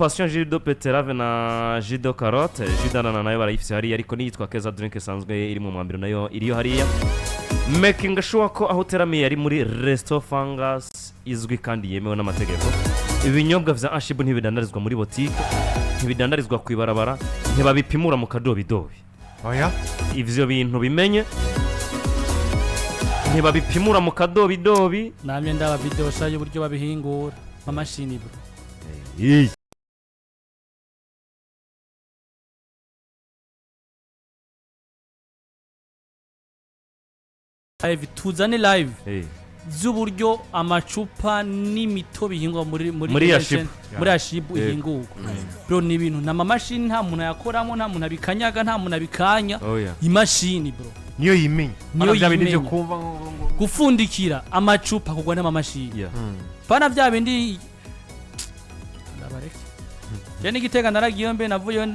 Passion jus de betterave na jus de carotte, jus d'ananas nayo barayifise hariya, ariko n'iyitwa Keza Drink isanzwe iri mu mwambiro nayo iriyo hariya. Making sure ko aho uteramiye ari muri Resto Fungus izwi kandi yemewe n'amategeko. Ibinyobwa vya Ashibu ntibidandarizwa muri botike, ntibidandarizwa ku ibarabara, ntibabipimura mu kadobidobi. Oya. Ivyo bintu bimenye, ntibabipimura mu kadobidobi. Namye ndaba video sha y'uburyo babihingura amamashini, bro. Iyi. Live, tuzane live z'uburyo amacupa n'imitobe ihingwa muri Muri Yashibu. Muri Ashibu Yego. ihingurwa, bro. Ni ibintu nta mamashini, nta muntu yakoramo, nta muntu abikanyaga, nta muntu abikanya. Oya. Imashini, bro. Niyo yimenya. Niyo bya bindi byo yimenya. kumva ngo Gupfundikira amacupa kugwa n'amamashini. Pana bya bindi, ndabareke. Je n'igitega naragiye mbe navuyeyo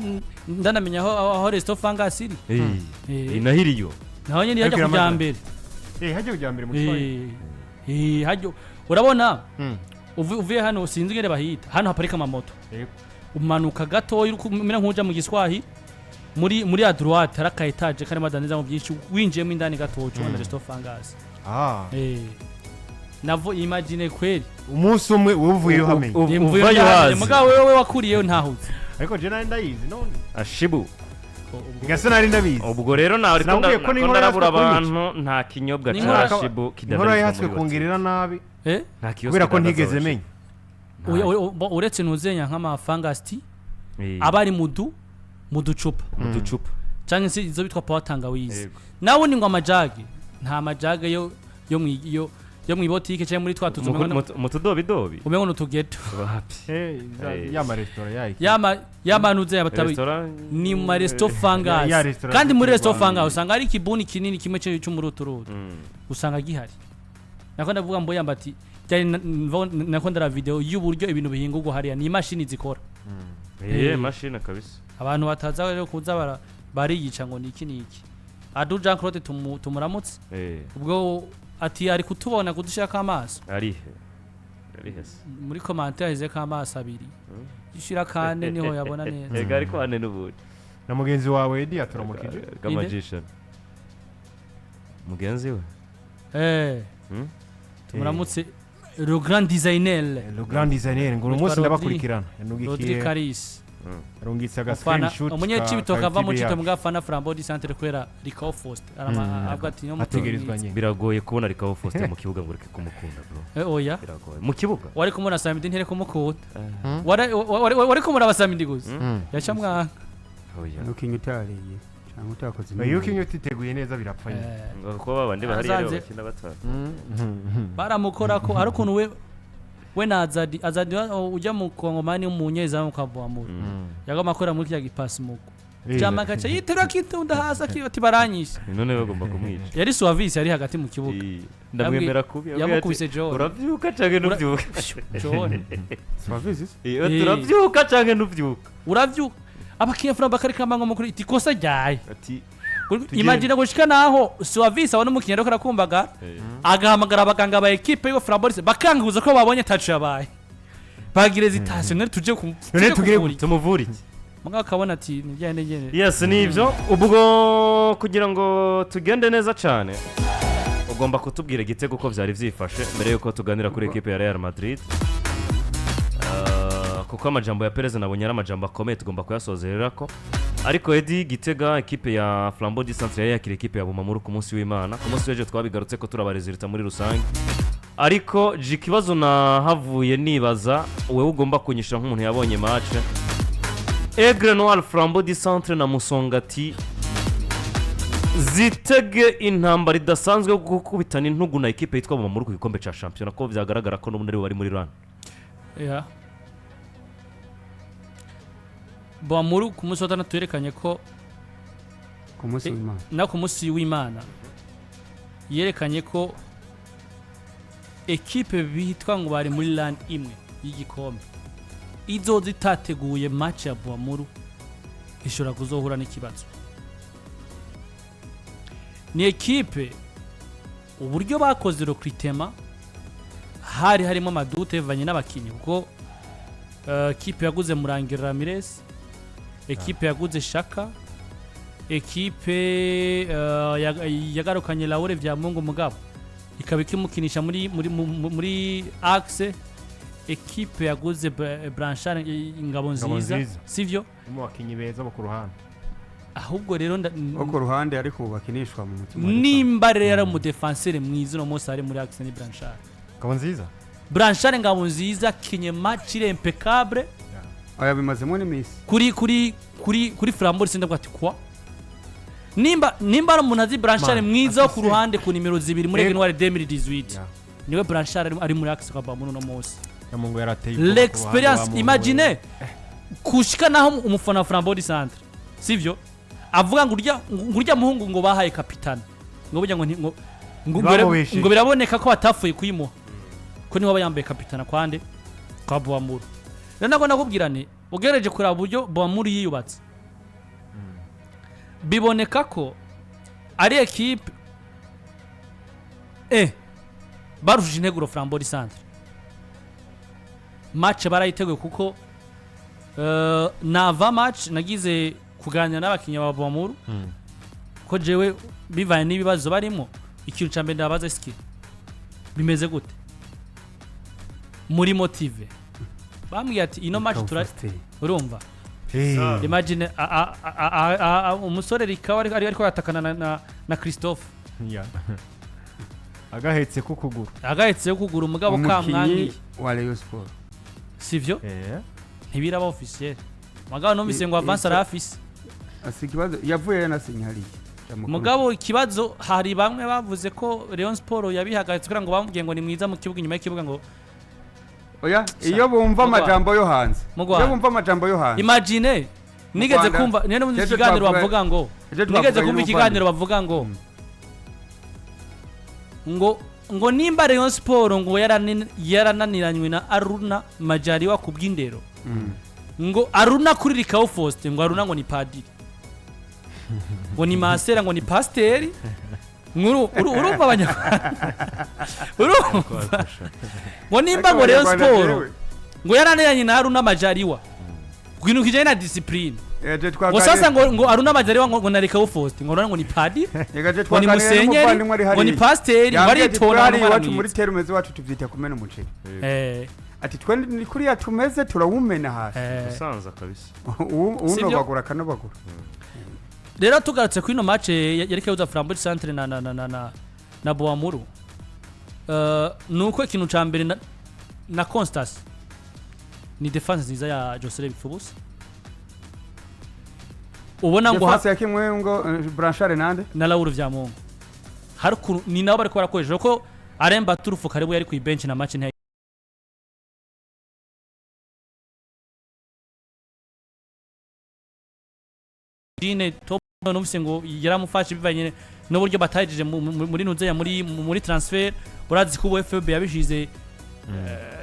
ndanamenya aho Resto Fungus iri. Inahiriyo. Naho nyine yajya Ariko kujya iramaze. mbere. Hajya kujya mbere mu Kiswahili. Hajya urabona uvuye hano, sinzi ingene bahita hano haparika amamoto. Yego. Umanuka gatoya uri kumera nk'uja mu Giswahili, muri à droite hari aka étage karimo adanizamo byinshi. Winjiyemo indani gatoya ubona Resto Fungus. Navo imagine kweli. Umunsi umwe wowe uvuyeyo hamenye. Mvuye uvayo ndahamenya. hazi. Mugabo wewe wakuriyeyo ntahuze. Ariko je nari ndayizi none. Ashibu. Ngase nari ndabizi. Ubwo rero nawe ariko Sinakubwiye ko n'inkorora ndarabura yatswe kunyica. abantu, nta kinyobwa ca N'inkorora- Ashibu Inkorora kidandarizwa yahatswe muri botike. kungirira nabi. Nta kiyosike Kubera ko idandaza ntigeze Ashibu. menya. Uretse ntuzenya nk'ama Fungus tea aba ari mu ducupa mu ducupa. Cyangwa se izo bitwa power tangawizi. Yego. Nawe ni ngo amajage, nta majage yo mu ibotike cyangwa muri twa tuzu Mu tudobidobi. Umengo n'utugeto. Wapi. Ya maresitora yayi. Yamanuze yabatabi. Restaurant. Ni mu ma Resto Fungus. Ya restaurant Kandi muri Resto ziterwa. Fungus usanga ari ikibuni kinini kimwe cy'umuruturutu, usanga gihari. Nako ndavuga mbo yamba ati byari nako ndara video y'uburyo ibintu bihingurwa hariya, ni imashini zikora. Mashine kabisa. Abantu bataza rero kuza bariyica ngo niki niki. Adu Jean Claude tumuramutse. Ubwo ati ari kutubona kudushirako amaso. Arihe, arihe se? Muri commentaire yahizeko amaso abiri, ishira kane niho yabona neza. Ega ariko ane n'ubundi. Na mugenzi wawe Edi yaturamukije. Kamajishana mugenzi we. Tumuramutse le grand designer. Le grand designer ngo uyu munsi Witwa ndabakurikirana. Rodri Yanugikiye Karis. arungitse aga Ufana screenshot. umunyecibitoke ava mu ka Cito yacu. mbwa afana Flambeau du Centre kubera Rico Faustin avuga ati niyo Ategerezwa nyine. Biragoye kubona Rikawo Faustin mu kibuga ngo ureke kumukunda, bro. Oya. Biragoye mu kibuga. Wari kumubona Samidi ntere kumukunda. Wari kumuraba Samidi gusa yaca mwanga. Oya. Nuko utariye cyangwa utakoze Iyo ukinye utiteguye neza birapfa nyine. Ngo kuba babandi bahari rero Azanze. bakina batanu. Baramukora ko ari ukuntu we na Azadi. Azadi ujya mu Kongomani w'umunyezamu ukavamura yagomba akora muri kiriya gipasi mugo jama agaca yiterura akitunda hasi ati baranyishe. None bagomba kumwica. Yari Suavisi yari hagati mu kibuga. Ndamwemera kubi. Yambwiye ati, Yamukubise John. Urabyuka canke ntubyuka? John. Suavizi. Urabyuka canke ntubyuka? Uravyuka abakinya fura bakareka ngo mukuri iti kosa ryaye. Ati Imagine gushika naho Suavisi abona umukinnyi ariko arakumbaga, agahamagara abaganga ba ekipe yiwe Flambeau bakanguza ko babonye tacu yabaye, bagira hesitation none tuje ku None tuje tugire kuvura iki? Tumuvura iki? Mugabo akabona ati nijyane nyene. Yes, nibyo. Ubwo kugira ngo tugende neza cyane, ugomba kutubwira igitego uko byari byifashe mbere yuko tuganira kuri ekipe ya Real Madrid. Kuko amajambo ya Perez nabonye ari amajambo akomeye, tugomba kuyasozerera ko. Ariko Edi, Gitega, ekipe ya Flambeau du Centre yari yakira ekipe ya Bumamuru ku munsi w'Imana. Ku munsi w'ejo twabigarutse ko turabarezilita muri rusange, ariko je ikibazo nahavuye nibaza, wewe ugomba kunyishyura nk'umuntu yabonye match, Aigle Noir, Flambeau du Centre na Musongati zitege intambara idasanzwe yo gukubitana intugu na ekipe yitwa Bumamuru ku gikombe cya shampiyona, ko byagaragara ko n'ubundi aribo bari muri run. Yeah. Bamuru ku munsi wa gatandatu yerekanye ko Ku munsi w'Imana. Na ku munsi w'Imana yerekanye ko ekipe bitwa ngo bari muri run imwe y'igikombe izoza itateguye match ya Bamuru ishobora kuzohura n'ikibazo. Ni ekipe uburyo bakoze recrutement hari harimo ama doutes bivanye n'abakinnyi, kuko Ekipe yaguze Murangira Ramirez, ekipe yaguze Shaka, ekipe yagarukanye Laure Vyamungu, mugabo ikaba ikimukinisha muri axe, ekipe yaguze Blanchard Ingabo Nziza, Nziza. sivyo? Mu bakinnyi beza bo ku ruhande. Ahubwo rero Wo ku ruhande, ariko ubu bakinishwa mu mutima. Nimba rero ari umudefansere mwiza uno munsi ari muri axe ni Blanchard. Ngabo Nziza. Blanchard Ngabo Nziza kinye match iri impeccable. Oya, bimazemo n'iminsi. Kuri Flambeau sindavuga ati kwa nimba ari umuntu azi Blanchard Man, mwiza wo ku afise- ruhande ku nimero 2 muri Ego. Enoire 2018, Yeah. niwe Blanchard ari muri axe kwa muri uno munsi. Nyamungu yarateye ubwoba ku ruhande L'experience, wa Mungu. imagine kushika naho umufana wa Flambeau du Centre, sivyo, avuga ngo urya muhungu ngo bahaye kapitana, ngo burya ngo Ntibamubeshe. ngo biraboneka ko batafuye kuyimuha, ko niwe aba yambaye kapitana kwande kwa Buamuru. Rero nabwo nakubwira nti ugereje kuraba uburyo Buamuru yiyubatse, biboneka ko ari ekipe barushije integuro Flambeau du Centre. Match barayiteguye kuko nava match nagize kuganira n'abakinnyi ba Buamuru, ko jewe bivanye n'ibibazo barimo, ikintu cya mbere ndabaza: ski bimeze gute muri motivé? Bambwiye ati ino match tura urumva, imagine umusore Rikawa ariko yatakana na Christophe. Yeah. Agahetse k'ukuguru. Agahetse kugura umugabo Umukinnyi kamwangiye. wa Rayon Sport. Sivyo? Eh. Ntibiraba officiel, mugabo numvise ngo avance arafise. Asi ikibazo yavuye yanasinye hariya. Amakuru. Mugabo ikibazo, hari bamwe bavuze ko Rayon Sport yabihagaritse kugira ngo bamubwiye ngo ni mwiza mu kibuga, inyuma y'ikibuga ngo Oya, iyo bumva Mu Rwanda. amajambo yo hanze, Mu Rwanda. iyo bumva amajambo yo hanze. Imagine nigeze Rwanda. kumva niyo numvise Ejo ikiganiro bavuga ngo ejo nigeze twavuganye kumva ikiganiro bavuga ngo nimba Rayon Sport ngo yarananiranywe na Aruna Majaliwa ku bw'indero, ngo Aruna kuri Rikawo Faustin, ngo Aruna ngo ni padiri, ngo ni masera, ngo ni pasiteri. Urumva abanyarwanda, urumva ngo nimba ngo Rayon Sport ngo yarananiranye na Aruna Majaliwa ku kintu kijanye na discipline, ngo sasa ngo Aruna Majaliwa ngo na Rikawo Faustin, ngo Aruna ngo ni padiri, ngo ni musenyeri, ngo ni pasiteri, ngo aritonda, hari ngo iwacu muri aramwiza. Terumeze iwacu tubyita kumena umuceri. Ati twe ni kuriya tumeze, turawumena hasi. Usanza kabisa. Uwunobagura akanobagura. Rero tugarutse kuri ino match yariko yahuza Flambeau Centre na Boamuru, nuko ikintu ca mbere na Constance ni defense nziza ya Joseph Bipfubusa, ubona ngo Defense ya kimwe ngo Blanchard nande? Na Laure Vyamungu. Hari ukuntu ni nabo bariko barakoresha ko Aremba Turufu karibu yari ku bench na match ntiya Dine top numvise ngo yaramufashe bivanye n'uburyo batahejije muri ntuzeya muri transfer. Urazi ko FB yabishize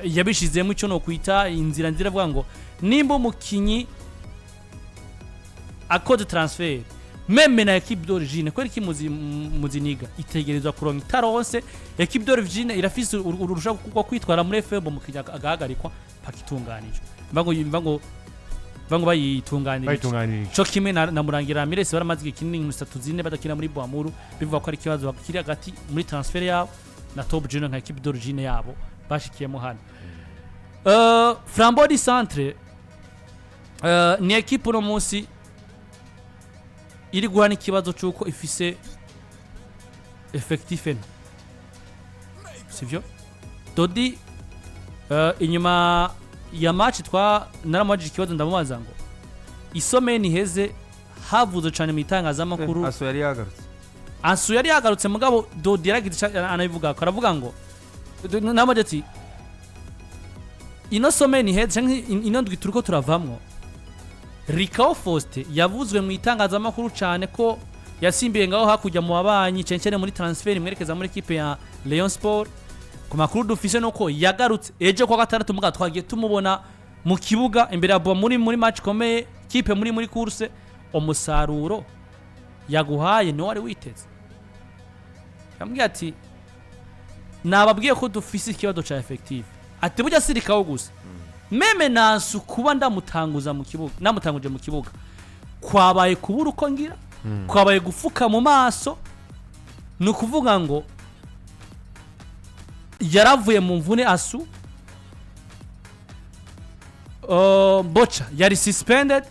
yabishizemo icyo no kwita inzira nzira, avuga ngo nimba umukinyi akoze transfer même na équipe d'origine, kubera iki muziniga itegerezwa kuronka itaronse équipe d'origine irafise urusha rwo kwitwara muri FB, umukinyi agahagarikwa paka itunganijwe, mva ngo bayitunganirije. Bayitunganirije. Co kimwe na Murangira Ramirez, baramaze igihe kinini, nk'iminsi 3, 4 badakina muri Boamuru, bivuga ko ari ikibazo kiri hagati muri transfer yabo na Top Junior nka équipe d'origine yabo bashikiyemo hano. Flambeau du Centre ni équipe uno munsi iri guhana n'ikibazo c'uko ifise effectif nto, sivyo Dodi? Inyuma ya match twa naramubajije ikibazo, ndamubaza ngo isomeni iheze havuze cyane mu itangazamakuru. Aso yari yagarutse. Ansu yari yagarutse, mugabo Dodi yaragize ico anabivuga ko aravuga ngo namubaje ati ino someni iheze canke ino ndwi turiko turavamwo, Rikao Faustin yavuzwe mu itangazamakuru cyane ko yasimbiye ngaho hakurya mu babanyi cyane cyane muri transfer imwerekeza muri equipe ya Rayon Sport. Ku makuru dufise nuko yagarutse ejo kwa gatandatu, mugabo twagiye tumubona mu kibuga imbere ya Boa muri match ikomeye, kipe muri course, umusaruro yaguhaye niwo wari witeze? Yambwiye ati nababwiye ko dufise ikibazo ca effectif, ati burya si Rikao gusa. Même Nansu kuba ndamutanguza mu kibuga, namutanguje mu kibuga, kwabaye kubura uko ngira, kwabaye gufuka mu maso. Ni ukuvuga ngo yaravuye mu mvune. Asu Boca yari suspended.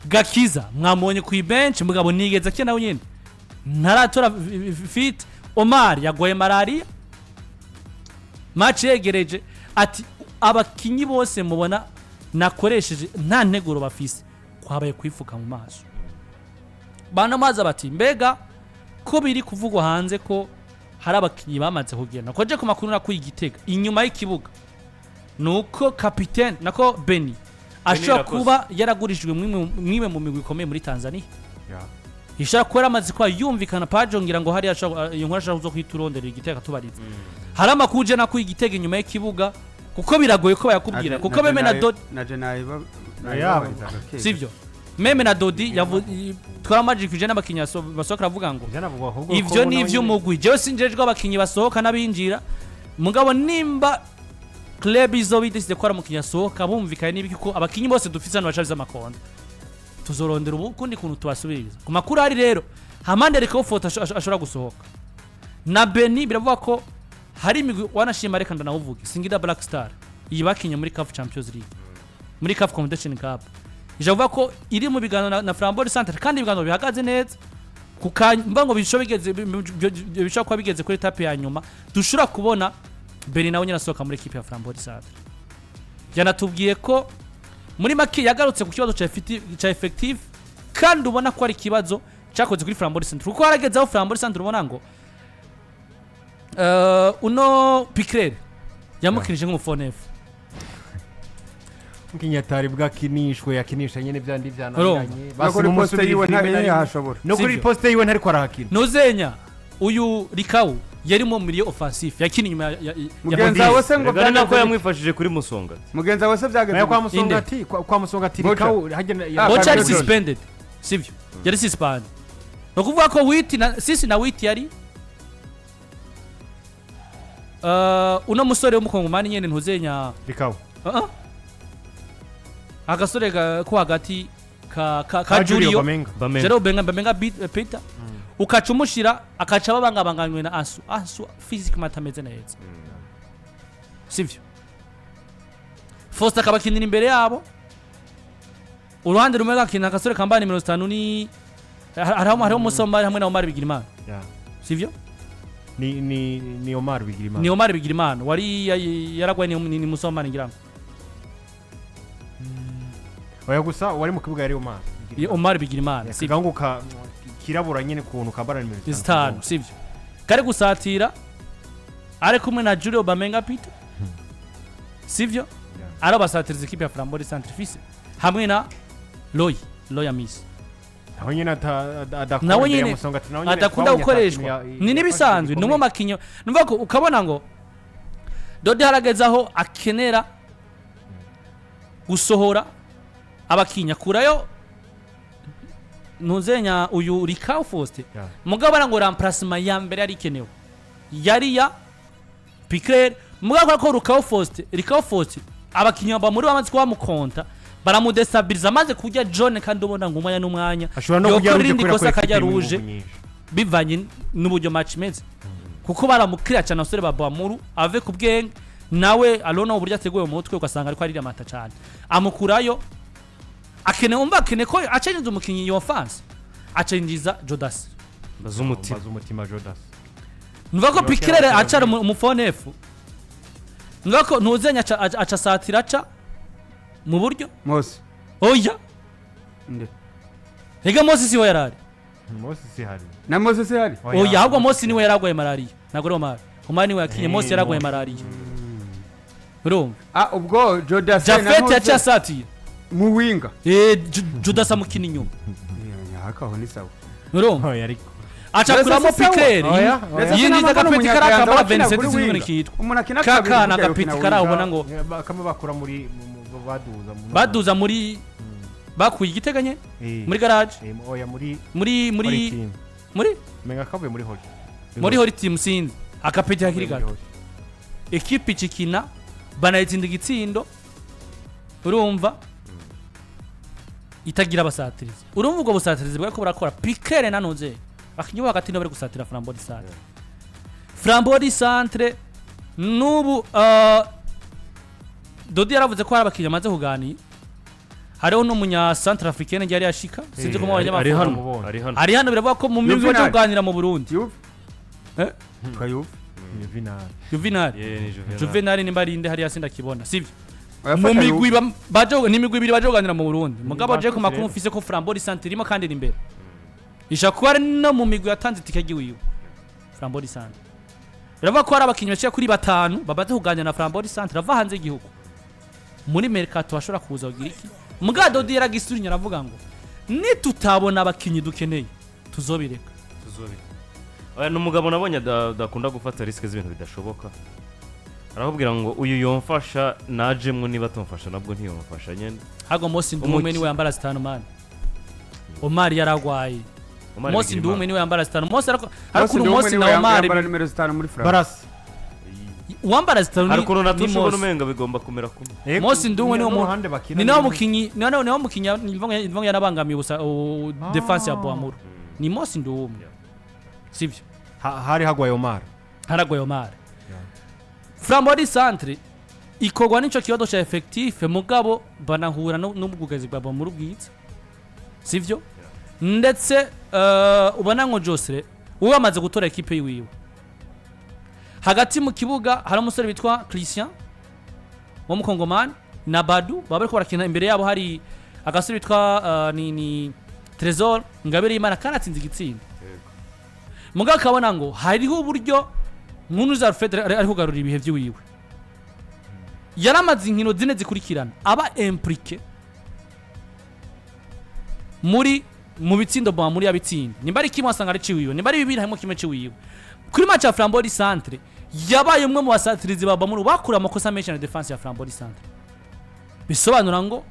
Gakiza mwamubonye ku ibench, mugabo nigeze akina nawe nyine ntaratora fit. Omar yagoye malaria match yegereje. Ati abakinyi bose mubona nakoresheje nta nteguro bafise, kwabaye kwifuka mu maso. Banamaza bati mbega ko biri kuvugwa hanze ko hari abakinyi bamaze kugenda, ko je ku makuru nakuye Igitega inyuma y'ikibuga nuko kapitene nako Beni ashobora Irakoze. kuba yaragurishijwe mwimwe mu migwi ikomeye muri Tanzania, ishobora kuba yaramaze kuba yumvikana. Pajo ngira ngo hariya iyo nkuru ashobora kuza kuhita urondera Igitega tubariza. Hari amakuru je nakuye Igitega inyuma y'ikibuga, kuko biragoye ko bayakubwira, kuko même na Dodi naje nayiba. Sivyo, même na Dodi twaramajikije n'abakinyi basohoka, aravuga ngo Byanavugwa ahubwo ko ivyo ni nawe nyene- ivy'umugwi, jewe sinjejwe abakinyi basohoka n'abinjira. Mugabo nimba club izoba idécidé ko ari umukinyi asohoka bumvikanye n'ibiki, ko abakinyi bose dufise hano bashabize amakonda, tuzorondera ubu kundi kuntu tubasubiriza. Ku makuru ari rero hamande reka foto ashobora gusohoka na Beni. Biravuga ko hari imigwi wanashima, reka ndanawuvuge, Singida Black Star iyi bakinye muri CAF Champions League, muri CAF Confederation Cup, ije kuvuga ko iri mu biganiro na Flambeau Centre, kandi ibiganiro bihagaze neza mva ngo bishobora bigeze bishobora kuba bigeze kuri étape ya nyuma, dushobora kubona Beni nawe nyine asohoka muri équipe ya Flambeau Centre. Yanatubwiye ko muri make yagarutse ku kibazo ca effectif, kandi ubona ko ari ikibazo cyakoze kuri Flambeau Centre, kuko harageze aho Flambeau Centre ubona ngo uno Picrere yamukinije nk'umufonefu. Umukinyi atari bwakinishwe, yakinisha nyene vyandi vyananiranye. No kuri poste yiwe ntahashobora. No kuri Sivyo. poste yiwe ntariko arahakina. Nuzenya uyu Rikawu yarimo milieu offensif, yakina inyuma ya Mugenzi wawe se ngo Rega ni nako byageze yamwifashije kuri Musonga. Mugenzi wawe se byageze Nayo kwa gute? Musongati, kwa Musongati Boca. Rikawu hagena. Ah, Boca yari Fabio. suspended, sivyo? Yari suspended, ni ukuvuga ko witi na sisi na witi yari uno musore w'umukongomani nyene ntuzenya. Rikawu. Agasore ko hagati ka Ka Julio Julio Bamenga. Bamenga. Jero Benga, Bamenga Peter, ukaca umushira akaca babangabanganywe na Ansu. Ansu physiquement atameze neza, sivyo? Faustin akabakinira imbere yabo, uruhande rumwe gakina agasore kambaye nimero 5, ni hariho Musa Omar hamwe na Omar Bigirimana. Sivyo? Ni Omar Bigirimana. Ni Omar Bigirimana wari yaragwaye, ni Musa Omar ngira ngo. Oya, gusa wari mu kibuga yari Omar. Ni Omar Bigirimana, sivyo? Kagangu ka kirabura nyene kuntu kambara nimero 5, sivyo? Kari gusatira ari kumwe na Julio Bamenga Peter, sivyo? Ari basatiriza ikipe ya Flambeau Centre Fils hamwe na Roy Amis. Naho nyene adakunda Nawe imbere ya nyene Musongati, nawe nyene adakunda twabonye gukoreshwa. atakintu Ni n'ibisanzwe, ni umwe gikomeye. makinyo numva ko ukabona ngo Dodi harageze aho akenera gusohora abakinya akurayo ntuzenya uyu Rikaw Faustin. Mugabo bara ngo remplacement ya mbere yari ikenewe yari ya Picler, mugabo ko Rikaw Faustin abakinya ba muri bamaze kubamukonta, baramudestabiliza amaze kurya jaune, kandi ubona ngo umwanya n'umwanya Ashobora no kurya yokora rouge irindi kubera ko kosa akajya ifite rouge, inguvu nyinshi. bivanye n'uburyo match imeze, kuko baramukira cyane abasore ba Bamuru ave ku bwenge, nawe arona uburyo ateguye mu mutwe, ugasanga ariko arira amata cyane. Amukurayo, akene umva akene ko acenjiza umukinnyi iyo offense, acenjiza Jodas. Baza umutima. Baza umutima Jodas. Nuvuga ko Yoke Pikirere abatera acara umufonefu, nuvuga ko ntuzenya aca satira aca mu buryo. Mose. Oya. Nde? Ega Mose siho yarari. Mose si hari. Na Mose se hari? Oya, ahubwo Mose niwe yaragwaye malaria, ntabwo ari Omar. Omar niwe yakinye, Eh, Mose yaragwaye Mose. malaria, urumva? Ah, ubwo Jodas na Jafet Mose yaciye asatira mu winga. Judas amukina inyuma. Hakaho ni sawa. Urumva? Oya ariko. Aca Mbese akuramo si sawa? Pikirere. Oya, oya. Yinjiza agapeti kariya kambara Wakina 27 kuri sinzi winga. ngene kitwa. Umuntu akina Ka kabiri kana burya agapeti yokina kariya winga. ubona ngo Kamwe bakura muri baduza baduza muri bakuye igiteganye Eh, muri garage. Oya, muri muri muri team. Muri Menga kavuye muri holi. Muri hori team, sinzi akapeti kakiri Kavuye muri gato. Holi. Ekipe ikikina banayitsinda igitsindo. Urumva itagira abasatirizi, urumva ubwo busatirizi bwariko burakora pikere nanoze abakinyi bo hagati nibo bari gusatira Flambeau du Centre. Flambeau du Centre n'ubu Dodi yaravuze ko hari abakinyi amaze kuganira, hariho n'umunya Centre Africaine yari yashika, sinzi ko mubonye Ari amafoto. hano. Mubonye. Ari hano. Ari hano, biravuga ko mu migwi baje Juvenal. kuganira mu Burundi. Juve. Eh? Twa Juve. Juvenal. Juvenal. Yeah, ni Juvenal. Juvenal nimba ari inde hariya sindakibona, sivyo? Oya, Mu fata migwi Juve. baje ni imigwi ibiri baje kuganira mu Burundi, mugabo je ku bakoze makuru rero. mfise ko Flambeau du Centre irimo kandi iri imbere, ishobora kuba ari no mu migwi yatanze itike ry'iwiwe. Flambeau du Centre biravuga ko hari abakinyi bashika kuri batanu bamaze kuganira na Flambeau du Centre bava hanze y'igihugu muri mercato bashobora kuza kugira iki. Mugabo Dodi yaragisurinya aravuga ngo nitutabona abakinyi dukeneye tuzobireka. Tuzobireka. Oya, ni umugabo nabonye adakunda gufata risque z'ibintu bidashoboka. Arakubwira ngo uyu yomfasha najemwo, niba atomfasha nabwo ntiyomfasha nyene. Hago Mosi Ndume niwe yambara zitanu man. Omar yaragwaye. Omar Mosi Bigirimana. Ndume niwe yambara zitanu. Mosi ariko Mosi ariko Ndume Mosi niwe na Omar yambara nimero 5 muri France. Barasi. Uwambara zitanu Hari ni ukuntu ni natusha ubona Mosi. umenga bigomba kumera kumwe. Mosi Ndume niwo ruhande bakina. Ni nawe mukinyi, ni nawe mukinyi imvango yanabangamiye ubusa defense ya Boamuru. Ni Mosi Ndume. Sivyo? Hari hagwaye Omar. Haragwaye Omar. Flambeau du Centre ikorwa n'ico kibazo ca effectif, mugabo banahura n'ubwugazi bwa Boamuru bwiza. Sivyo? Ndetse ubona ngo Josre uwe amaze gutora ekipe yiwiwe. Hagati mu kibuga hari umusore witwa Christian w'umukongomani na Badu baba bariko barakina, imbere yabo hari agasore witwa ni Trésor Ngabire Imana kanatsinze igitsinda. Mugabo akabona ngo hariho uburyo Nkunuza Alfred ari kugarura ibihe by'iwiwe. Yaramaze inkino zine zikurikirana aba impliqué muri mu bitsindo bwa muri yabitsinda, nimba ari kimwe asanga ari ciwiwe, nimba ari bibiri harimo kimwe ciwiwe. Kuri match ya Flambeau du Centre yabaye umwe mu basatirizi ba Bamuru bakura amakosa menshi na defense ya Flambeau du Centre, bisobanura ngo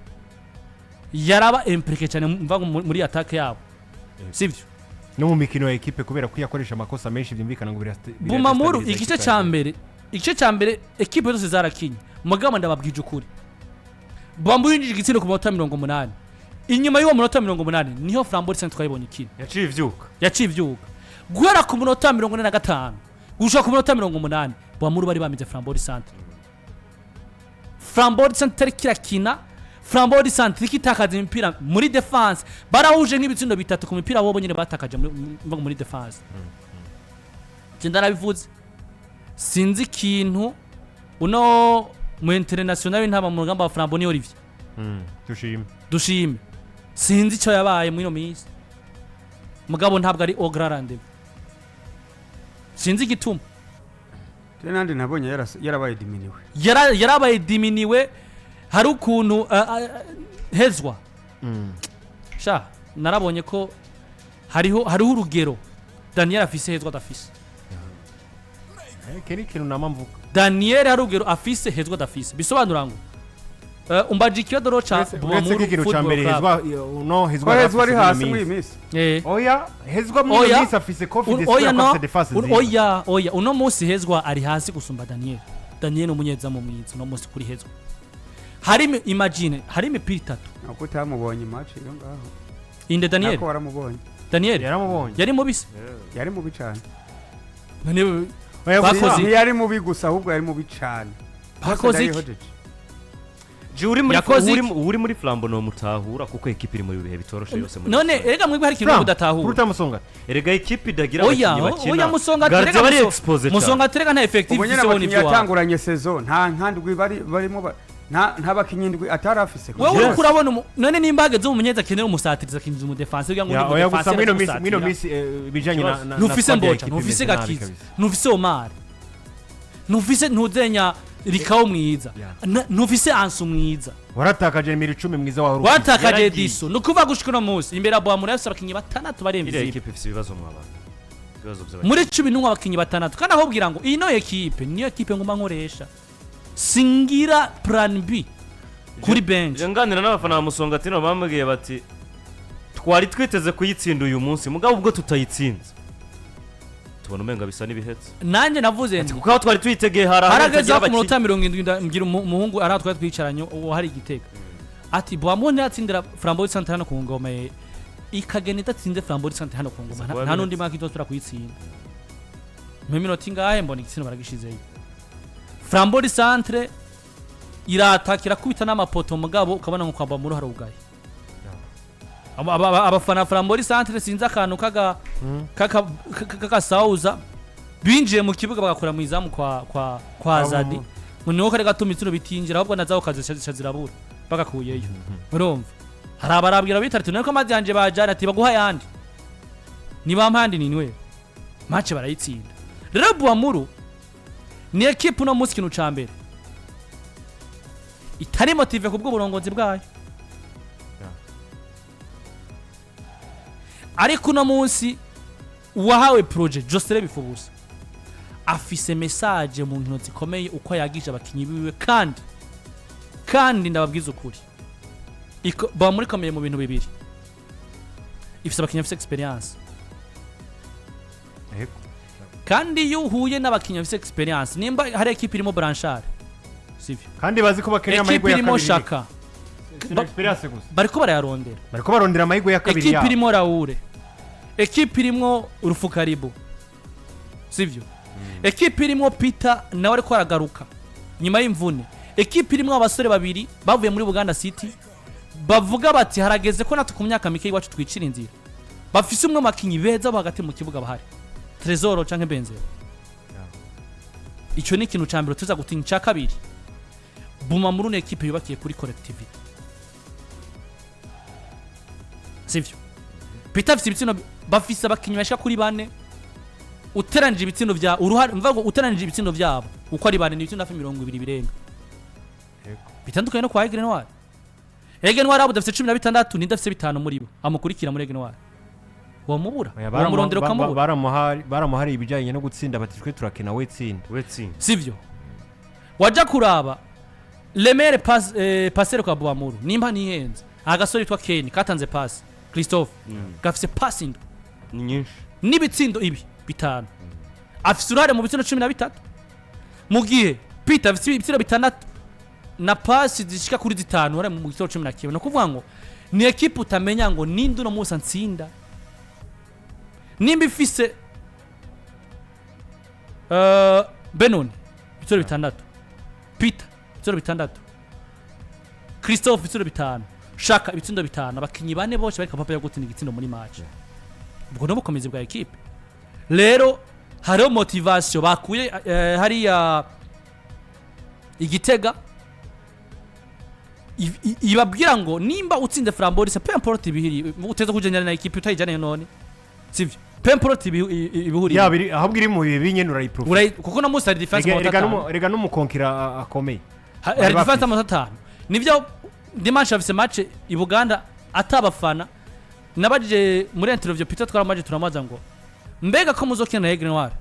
yaraba impliqué cyane mva ngo muri attaque yabo, sivyo? No mu mikino ya ekipe, kubera ko yakoresha amakosa menshi, byumvikana ngo Bumamuru biradestabiliza igice ekipe cya yawe. mbere, igice cya mbere ekipe zose zarakinye, mugabo ndababwije ukuri, Bambu yinjije igitsina ku minota 80. Inyuma y'uwo munota 80 niho Flambeau du Centre twayibonye ikina. Yaciye ivyuka. Yaciye ivyuka guhera ku munota 45 gushika ku munota 80. Bamuru bari bamize Flambeau du Centre. Flambeau du Centre itari kirakina, Flambeau du Centre iriko itakaza imipira muri defense, barahuje nk'ibitsindo bitatu ku mipira bobo nyene batakaje muri defense. Je ndarabivuze, sinzi ikintu uno mu international w'intama mu rugamba wa Flambeau ni Olivier. Dushime. Dushime, sinzi icyo yabaye muri ino minsi, mugabo ntabwo ari au grand rendez-vous, sinzi igituma. Je nandi nabonye yarabaye diminué. Yarabaye diminué, hari ukuntu hezwa sha narabonye ko hariho urugero Daniel afise hezwa adafise. Iki ni ikintu nama mvuga. Daniel hari urugero afise hezwa adafise, bisobanura ngo umbaje ikibazo ca Uretse ko Bumamuru ikintu ca Football mbere Club. hezwa no hezwa Ko Hezwa ari yarafise hasi muri muri iyi iyi minsi. minsi. Oya, hezwa muri iyi Oya. minsi afise confidence Oya kubera ko no afise defense nziza. Oya, oya, uno munsi hezwa ari hasi gusumba Daniel. Daniel ni umunyezamu mwiza uno munsi kuri hezwa. Hari imagine hari imipira itatu. Nako utamubonye match iyo ngaho. Inde Daniel? Nako waramubonye. Daniel Yaramubonye. yari mubisi. Yari mubi cyane. None Oya, Bakoze gusa iki? Ntiyari mubi gusa, ahubwo yari mubi cyane. Bakoze iki? Ndayihojeje. Je uri muri Yakoze uri iki? uri muri Flambeau no mutahura kuko ekipe iri muri bihe bitoroshe yose muri None rusange. erega mwebwe hari ikintu Flam, mudatahura. kuruta Musonga. Erega ekipe idagira Oya, abakinyi bakina. oya, Musonga Garde terega bari exposé cyane. Musonga terega nta effectif Ubu nyine ifise abakinnyi n'ibyo wawe. yatanguranye saison nta ndwi bari barimo nta bakinnyi ndwi atari afise. Wewe Yes. uriko urabona none nimba hageze umumenyereza akenera umusatirizi akinjiza umudefense kugira ngo Ya, undi oya, gusa mudefense mwino aragusatira. minsi ibijanye na Ntufise squad ya Mboca, ekipe ntufise imeze nabi Gakiza, kabisa. ntufise Omar, ntufise ntuzenya Rikawo mwiza, Yeah. ntufise Ansu mwiza. Waratakaje nimero 10 mwiza wawe uri. Watakaje Yaragiye. Diso. Ni ukuvuga gushika uno munsi imbere ya Boamura yafise abakinyi batandatu barenze Iriya izibe. ekipe ifise ibibazo mw'abantu, ibibazo by'abakinyi. Muri 11 abakinyi batandatu, kandi ahubwira ngo ino ekipe niyo ekipe nguma nkoresha, singira plan B kuri bench. Je nganira n'abafana ba Musongatino bambwiye bati twari twiteze kuyitsinda uyu munsi, mugabo ubwo tutayitsinze Tubona umenga bisa n'ibihetse. Nanjye navuze nti Kuko aho twari twitegeye hari ahantu harageze hatagira ku munota abakinnyi. 70, mbwira umuhungu ari aho twari twicaranye uwo hari igitega ati Bwamuni ntiyatsindira Flambeau du Centre hano ku ngoma ye, ikagenda idatsinze Flambeau du Centre hano ku ngoma, Kuba nta n'undi biretse. mwaka izosubira kuyitsinda. Mu minota ingahe mbona igitsina baragishizeyo, Flambeau du Centre irataka, irakubita n'amapoto, mugabo ukabona ngo kwa Bamuru harugaye. Abafana Flambeau du Centre sinzi akantu kaga k'akasawuza binjiye mu kibuga bagakora mu izamu kwa Azadi, ngo niho kari gatuma ibitsina bitinjira, ahubwo nazaho kazisha zirabura bagakuyeyo. Urumva hari abarabwira bita ati nuko amazi yanje bajana, ati baguha ayandi niba mpandi ninwe match barayitsinda. Rero Buamuru ni equipe uno munsi ikintu ca mbere itari motivé ku bw'uburongozi bwayo, ariko uno munsi uwahawe projet Josele Bifubusa afise message mu nkino zikomeye uko yagije abakinyi biwe, kandi ndababwiza ukuri, Bamuri ikomeye mu bintu bibiri: ifise abakinyi bafise experience. Yego. Kandi iyo uhuye n'abakinyi bafise experience, nimba hari equipe irimo Blanchard, sivyo? Kandi bazi ko bakeneye Equipe amahirwe ya irimo kabiri. Shaka. Si na experience gusa. Bariko barayarondera. Bariko barondera amahirwe ya kabiri Ekipe yabo. irimo Raure, ekipe irimo Rufukaribu, sivyo? Ekipe irimo Peter nawe ariko aragaruka nyuma y'imvune, ekipe irimo abasore babiri bavuye muri Buganda City bavuga bati harageze ko natwe ku myaka mike iwacu twicira inzira, bafise umwe mu bakinyi beza bo hagati mu kibuga bahari, Tresor canke Benzema. Icyo ni ikintu cya mbere tuza gutinya. Icya kabiri, Buma muri ekipe yubakiye kuri collectivity, sivyo? Peter afise ibitsindo, bafise abakinyi bashika kuri bane, uteranije ibitsindo vya uruhare mvuga ngo uteranije ibitsindo vyabo uko ari bane ni ibitsindo hafi 20 birenga. Yego. Bitandukanye no kwa Aigle Noir. Aigle Noir abo dafise 16, ninde afise bitanu muri bo amukurikira muri Aigle Noir? Wamubura, Oya, wamurondera ukamubura. Baramuhariye ibijyanye no gutsinda, bati twe turakina we tsinda. Wetsinda. Sivyo? Waja kuraba Lemere pas, pasere kwa Bwamuru, nimba nihenze, agasore yitwa Ken katanze pass, Christophe gafise passing Ni nyinshi. n'ibitsindo ibi bitanu, afise uruhare mu bitsindo 13, mu gihe Peter afise ibitsindo bitandatu na pasi zishika kuri zitanu, uruhare mu gitsindo 11. Ni ukuvuga ngo ni ekipe utamenya ngo ninde uno munsi antsinda. Nimba ifise Benoni ibitsindo bitandatu, Peter ibitsindo bitandatu, Christophe ibitsindo bitanu, Shaka ibitsindo bitanu, abakinyi bane bose bari capable yo gutsinda igitsindo muri match, ubwo ni ubukomezi bwa ekipe. Rero hariho motivation bakuye hariya igitega ibabwira ngo nimba utsinze Flambeau, peu importe ibihiri uteza kujyana na ekipe utayijyanayo none, sivyo? Peu importe ibihuriye. Yaba ahubwo iri mu bihe binyene urayiprofita. Kuko no munsi hari difference mu Rega atanu. Rega n'umukonkera akomeye. Hari Bari difference bafise. amanota atanu. Nibyo, dimanche bafise match i Buganda atabafana. Nabajije muri interview Peter, twaramaje turamaza ngo mbega ko muzokina na Aigle Noir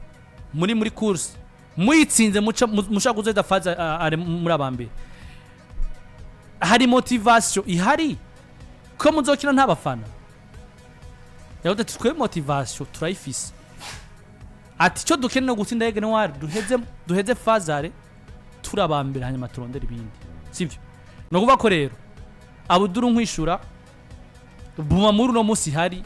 muri course, muyitsinze muca mushaka kuzoza phase ari muri abambere, hari motivation ihari ko muzokina nta bafana? Yavuze ati twe motivation turayifise, ati icyo dukeneye no gutsinda Aigle Noir, duheze phase aller turabambere, hanyuma turondera ibindi, sivyo? Ni ukuvuga ko rero Abuduru nkwishura, Buma muri uno munsi hari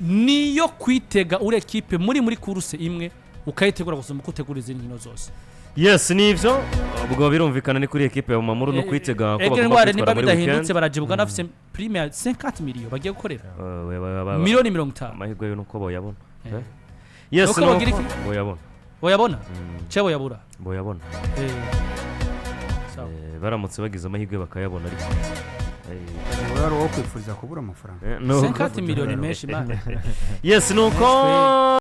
niyo kwitega uri ekipe muri course imwe ukayitegura gusumba uko utegura izindi nkino zose. Yes, nivyo, ubwo birumvikana ni kuri ekipe ya Mamuru no kwitega ko Aigle bagomba Noir niba kwitwara muri bidahindutse weekend. baraje Buganda bafise prime ya 50 miliyo bagiye gukorera, Miliyoni miliyoni 50. Amahirwe yo nuko boyabona. Eh. Eh? Yes, Nuko bagira nuko iki? boyabona. Boyabona cye boyabura. Boyabona. Sawa. Baramutse bagize amahirwe bakayabona ariko Wari uwo kwifuriza kubura amafaranga? Nuko. 50 miliyoni menshi man. Yes, nuko. Menshi.